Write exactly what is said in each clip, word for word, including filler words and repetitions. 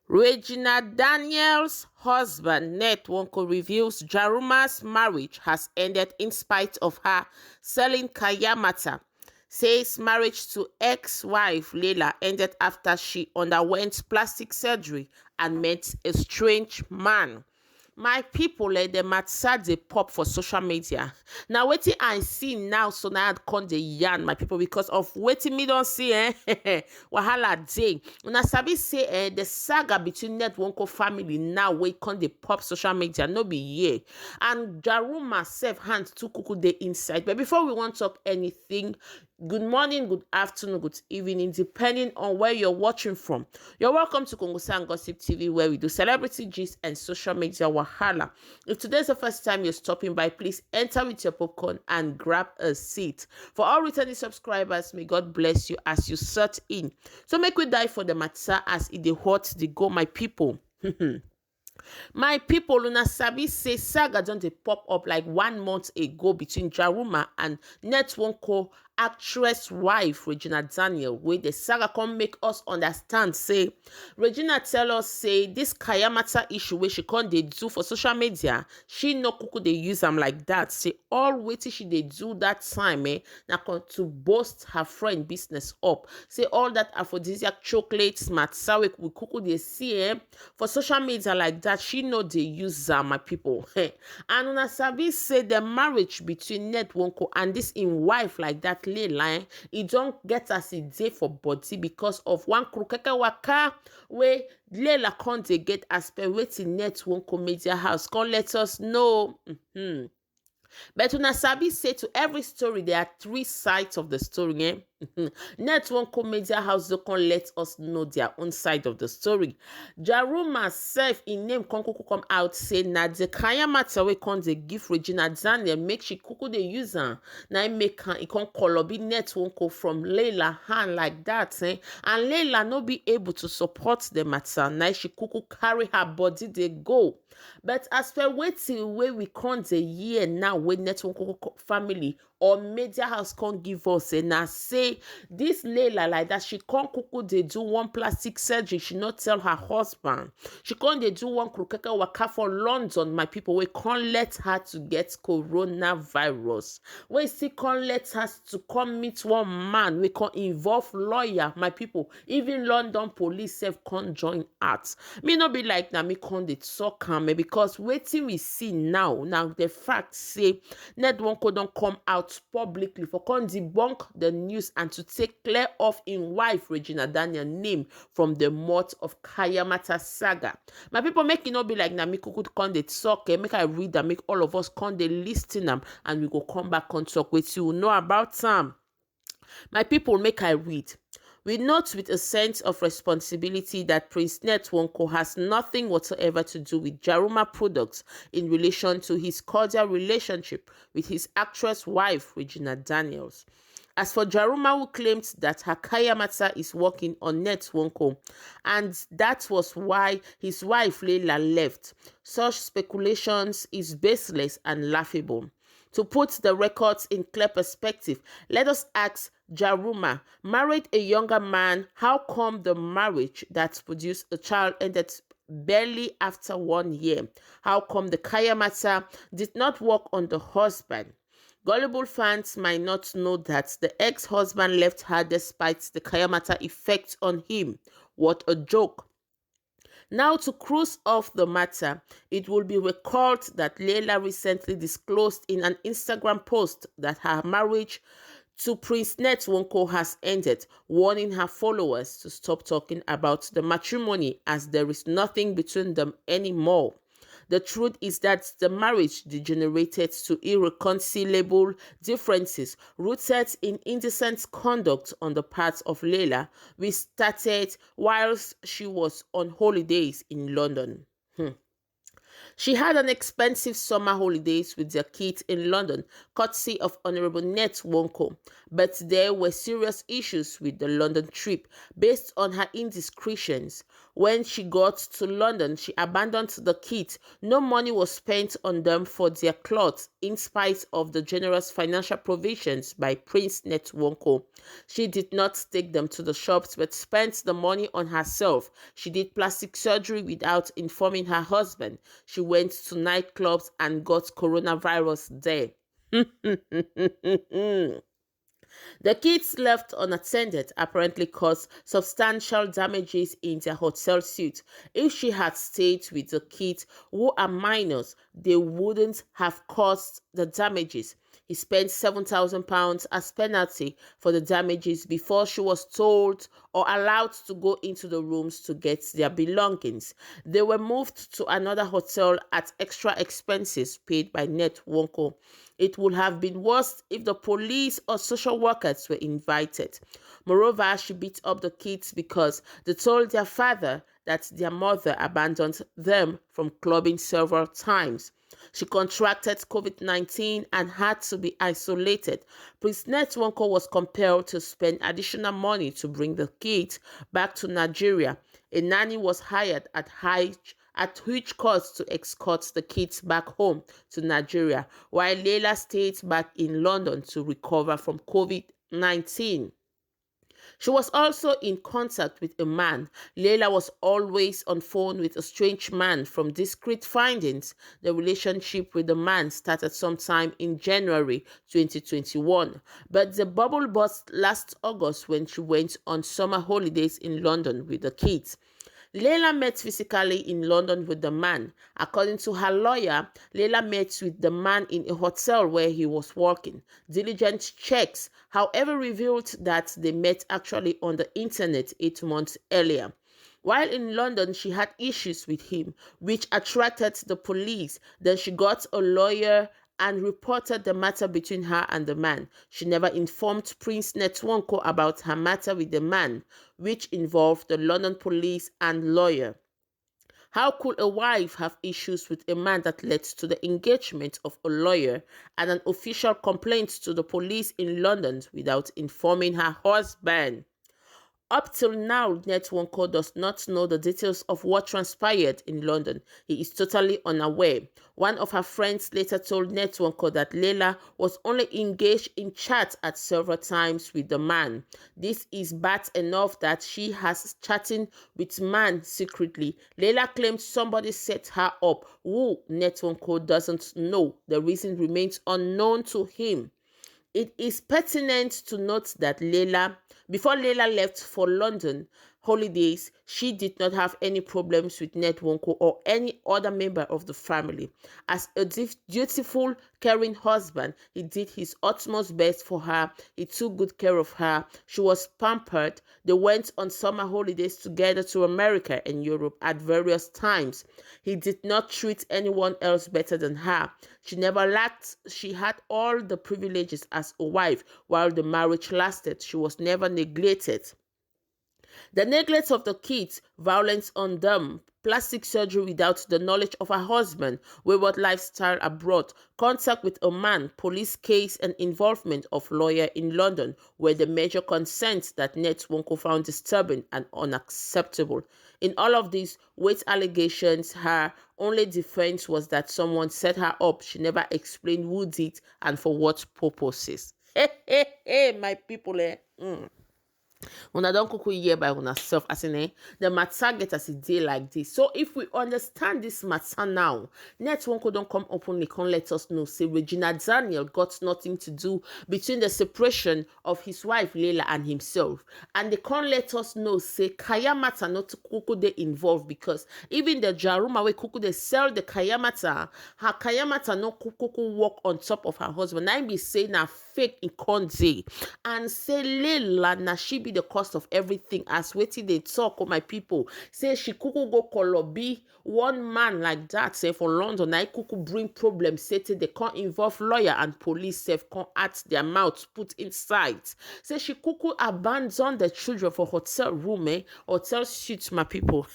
Regina Daniels' husband, Ned Nwoko, reveals Jaruma's marriage has ended in spite of her selling Kayamata. Says marriage to ex-wife Leila ended after she underwent plastic surgery and met a strange man. My people, eh, the matter dey pop for social media. Now wetin I see now, so now I come dey yarn, my people, because of wetin me don see, eh? Wahala dey. Una sabi say, eh, the saga between Ned Nwoko family now wey come dey pop social media, no be here. And Jaruma sef hand too kuku dey inside. But before we wan talk anything, good morning, good afternoon, good evening, depending on where you're watching from. You're welcome to Kongosa and Gossip T V, where we do celebrity gist and social media wahala. If today's the first time you're stopping by, please enter with your popcorn and grab a seat. For all returning subscribers, may God bless you as you search in. So make we dive for the matter as e dey hot dey go, my people. My people, una sabi say saga don dey pop up like one month ago between Jaruma and Ned Nwoko actress wife Regina Daniel, wey the saga come make us understand say Regina tell us say this Kayamata issue wey she come dey do for social media, she no kuku dey use am like that. Say all wetin she dey do that time, eh, na come to boost her friend business up. Say all that aphrodisiac chocolates, Matsawe, we kuku dey see, eh, for social media like that, she no dey use am, my people. And una sabi say the marriage between Ned Nwoko and this in wife like that, Leila, eh, e don get as e dey for body because of one krukeke waka wey Leila come dey get as per wetin Ned Nwoko media house come let us know. Mhm. But una sabi say to every story, there are three sides of the story, eh? Ned Nwoko media house don come let us know their own side of the story. Jaruma sef, im name come kuku come out say na the Kayamata wey come dey give Regina Daniel make she kuku dey use am. Na im make am, e come kolobi Ned Nwoko from Leila hand like that, eh? And Leila no be able to support the matter. Na she kuku carry her body dey go. But as per wetin wey we come dey hear now, wey Ned Nwoko family or media house come give us, eh, na say this Leila like that, she come kuku dey do one plastic surgery. She no tell her husband. She come dey do one krukeke waka for London, my people, wey come let her to get coronavirus. Wey still come let her to come meet one man wey come involve lawyer, my people. Even London police sef come join heart. Me no be like na me come dey talk am, eh, because wetin we see now, now the fact say Ned Nwoko don come out publicly for come debunk the news and to take clear off im wife Regina Daniel name from the mouth of Kayamata saga. My people, make e no be like na me kuku come dey talk, eh, make I read am, make all of us come dey listen am, and we go come back come talk wetin we know about am. My people, make I read. We note with a sense of responsibility that Prince Ned Nwoko has nothing whatsoever to do with Jaruma products in relation to his cordial relationship with his actress wife, Regina Daniels. As for Jaruma, who claimed that her Kayamata is working on Ned Nwoko, and that was why his wife Leila left, such speculations is baseless and laughable. To put the records in clear perspective, let us ask Jaruma, married a younger man, how come the marriage that produced a child ended barely after one year? How come the Kayamata did not work on the husband? Gullible fans might not know that the ex-husband left her despite the Kayamata effect on him. What a joke. Now, to cruise off the matter, it will be recalled that Leila recently disclosed in an Instagram post that her marriage to Prince Ned Nwoko has ended, warning her followers to stop talking about the matrimony as there is nothing between them anymore. The truth is that the marriage degenerated to irreconcilable differences rooted in indecent conduct on the part of Leila, which started whilst she was on holidays in London. Hmm. She had an expensive summer holidays with their kids in London, courtesy of Honorable Ned Nwoko, but there were serious issues with the London trip based on her indiscretions. When she got to London, she abandoned the kids. No money was spent on them for their clothes, in spite of the generous financial provisions by Prince Netwonko. She did not take them to the shops, but spent the money on herself. She did plastic surgery without informing her husband. She went to nightclubs and got coronavirus there. The kids left unattended apparently caused substantial damages in their hotel suite. If she had stayed with the kids, who are minors, they wouldn't have caused the damages. He spent seven thousand pounds as penalty for the damages before she was told or allowed to go into the rooms to get their belongings. They were moved to another hotel at extra expenses paid by Netwonko. It would have been worse if the police or social workers were invited. Moreover, she beat up the kids because they told their father that their mother abandoned them from clubbing several times. She contracted COVID nineteen and had to be isolated. Prince Netwonko was compelled to spend additional money to bring the kids back to Nigeria. A nanny was hired at high at huge cost to escort the kids back home to Nigeria, while Leila stayed back in London to recover from COVID nineteen. She was also in contact with a man. Leila was always on phone with a strange man. From discreet findings, the relationship with the man started sometime in January twenty twenty-one. But the bubble burst last August when she went on summer holidays in London with the kids. Leila met physically in London with the man. According to her lawyer, Leila met with the man in a hotel where he was working. Diligent checks, however, revealed that they met actually on the internet eight months earlier. While in London, she had issues with him, which attracted the police. Then she got a lawyer and reported the matter between her and the man. She never informed Prince Netwonko about her matter with the man, which involved the London police and lawyer. How could a wife have issues with a man that led to the engagement of a lawyer and an official complaint to the police in London without informing her husband? Up till now, Netwonko does not know the details of what transpired in London. He is totally unaware. One of her friends later told Netwonko that Leila was only engaged in chat at several times with the man. This is bad enough that she has chatting with man secretly. Leila claimed somebody set her up. Who, Netwonko doesn't know. The reason remains unknown to him. It is pertinent to note that Leila, before Leila left for London holidays, she did not have any problems with Netwonko or any other member of the family. As a dif- dutiful, caring husband, he did his utmost best for her. He took good care of her. She was pampered. They went on summer holidays together to America and Europe at various times. He did not treat anyone else better than her. She never lacked, she had all the privileges as a wife while the marriage lasted. She was never neglected. The neglect of the kids, violence on them, plastic surgery without the knowledge of her husband, wayward lifestyle abroad, contact with a man, police case, and involvement of lawyer in London were the major concerns that Netwonko found disturbing and unacceptable. In all of these weight allegations, her only defense was that someone set her up. She never explained who did and for what purposes. Hey, hey, hey, my people, eh? Mm. Una don kuku hear by una self as in, eh, the matter get as e dey like this. So if we understand this matter now, Netwonko don come openly come let us know say Regina Daniel got nothing to do between the separation of his wife Leila and himself, and they come let us know say Kayamata not kuku dey involved, because even the Jaruma wey kuku dey sell the Kayamata, her Kayamata no kuku work on top of her husband. Na im be say na fake in Conde, and say Leila na she be the cause of everything, as wetin dey talk, oh my people, say she kuku go kolobi one man like that, say for London, na kuku bring problem, say till they can't involve lawyer and police, self can't act their mouth put inside. Say she kuku abandon the children for hotel room, eh, hotel suite, my people.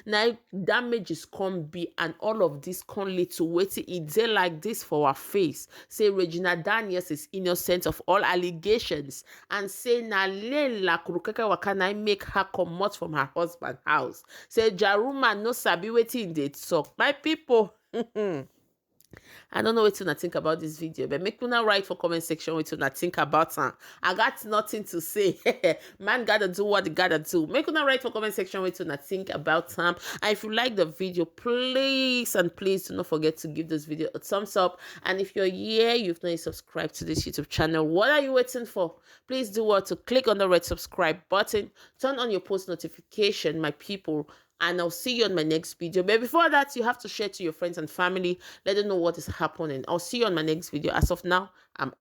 Now damages come be, and all of this can lead to wetin e dey like this for our face. Say Regina Daniels is innocent of all allegations, and say na Leila Akurukeke waka na im make her comot from her husband house. Say Jaruma no sabi wetin dey talk. My people, I don't know wetin una think about this video, but make una write for comment section wetin una think about am. I got nothing to say. Man gotta do what he gotta do. Make una write for comment section wetin una think about am. And if you like the video, please and please do not forget to give this video a thumbs up. And if you're here, you've not subscribed to this YouTube channel, what are you waiting for? Please do what to click on the red subscribe button, turn on your post notification, my people, and I'll see you on my next video. But before that, you have to share to your friends and family. Let them know what is happening. I'll see you on my next video. As of now, I'm